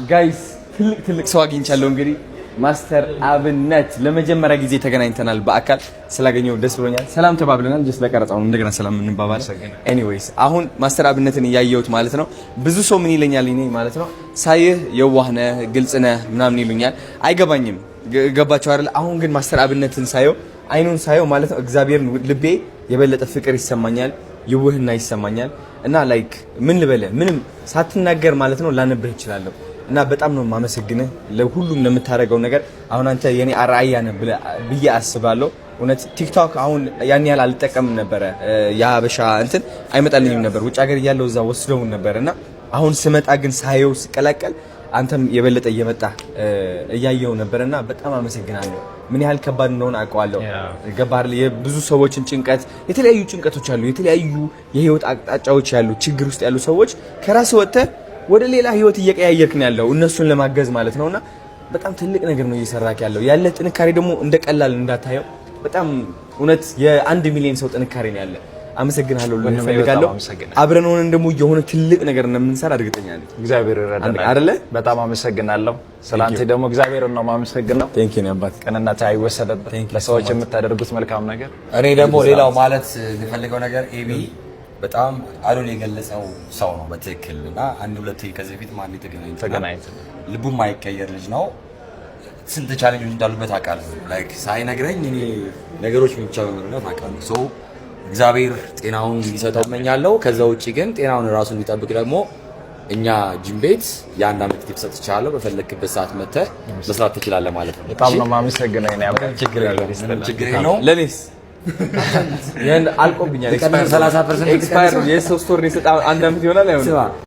Guys፣ ትልቅ ትልቅ ሰው አግኝቻለሁ። እንግዲህ ማስተር አብነት ለመጀመሪያ ጊዜ ተገናኝተናል። በአካል ስላገኘው ደስ ብሎኛል። ሰላም ተባብለናል። Just ለቀረጻው ነው እንደገና ሰላም እንባባል። Anyways፣ አሁን ማስተር አብነትን እያየሁት ማለት ነው። ብዙ ሰው ምን ይለኛል እኔ ማለት ነው፣ ሳይህ የዋህ ነህ፣ ግልጽ ነህ ምናምን ይሉኛል። አይገባኝም። ገባቸው አይደል? አሁን ግን ማስተር አብነትን ሳየው፣ አይኑን ሳየው ማለት ነው፣ እግዚአብሔርን ልቤ የበለጠ ፍቅር ይሰማኛል፣ የውህና ይሰማኛል። እና like ምን ልበልህ፣ ምንም ሳትናገር ማለት ነው ላነብህ እችላለሁ። እና በጣም ነው የማመሰግንህ ለሁሉም ለምታደርገው ነገር። አሁን አንተ የኔ አርአያ ነህ ብዬ አስባለሁ። እውነት ቲክቶክ አሁን ያን ያህል አልጠቀምም ነበረ፣ የሀበሻ እንትን አይመጣልኝም ነበር። ውጭ ሀገር እያለሁ እዛ ወስደውን ነበር እና አሁን ስመጣ ግን ሳየው ስቀላቀል አንተም የበለጠ እየመጣ እያየው ነበር እና በጣም አመሰግናለሁ። ምን ያህል ከባድ እንደሆነ አውቀዋለሁ። ገባህ አይደል? የብዙ ሰዎችን ጭንቀት፣ የተለያዩ ጭንቀቶች አሉ፣ የተለያዩ የህይወት አቅጣጫዎች ያሉ፣ ችግር ውስጥ ያሉ ሰዎች ከራስ ወጥተህ ወደ ሌላ ህይወት እየቀያየርክ ነው ያለው እነሱን ለማገዝ ማለት ነውና በጣም ትልቅ ነገር ነው እየሰራክ ያለው። ያለ ጥንካሬ ደግሞ እንደ ቀላል እንዳታየው። በጣም እውነት የ1 ሚሊዮን ሰው ጥንካሬ ነው ያለ። አመሰግናለሁ ልልህ እፈልጋለሁ። አብረን ሆነን ደግሞ የሆነ ትልቅ ነገር እንደምንሰራ እርግጠኛ ነኝ። እግዚአብሔር ይረዳናል። አይደለ? በጣም አመሰግናለሁ። ስላንተ ደግሞ እግዚአብሔርን ነው የማመሰግነው። Thank you አባት። ቅንነት አይወሰደብህ። ለሰዎች የምታደርጉት መልካም ነገር። እኔ ደግሞ ሌላው ማለት የምፈልገው ነገር ኤቢ በጣም አዶን የገለጸው ሰው ነው በትክክል። እና አንድ ሁለት ከዚህ በፊት ማን ተገናኝተናል። ተገናኝተን ልቡ የማይቀየር ልጅ ነው። ስንት challenge ኦች እንዳሉበት አውቃለሁ። Like ሳይነግረኝ እኔ ነገሮች ብቻ በመረዳት አውቃለሁ። So እግዚአብሔር ጤናውን እንዲሰጠው እመኛለሁ። ከዛ ውጭ ግን ጤናውን ራሱ እንዲጠብቅ ደግሞ እኛ ጂም ቤት የ1 ዓመት tip ሰጥቻለሁ። በፈለክበት ሰዓት መጥተህ መስራት ትችላለህ ማለት ነው። በጣም ነው የማመሰግነው። የእኔ አባት። ችግር የለውም። ምንም ችግር የለውም። ለኔስ ይሄን አልቆብኛል። 30% Expire 3 ወር ነው የሰጠው። አንድ ዓመት ይሆናል አይሆንም?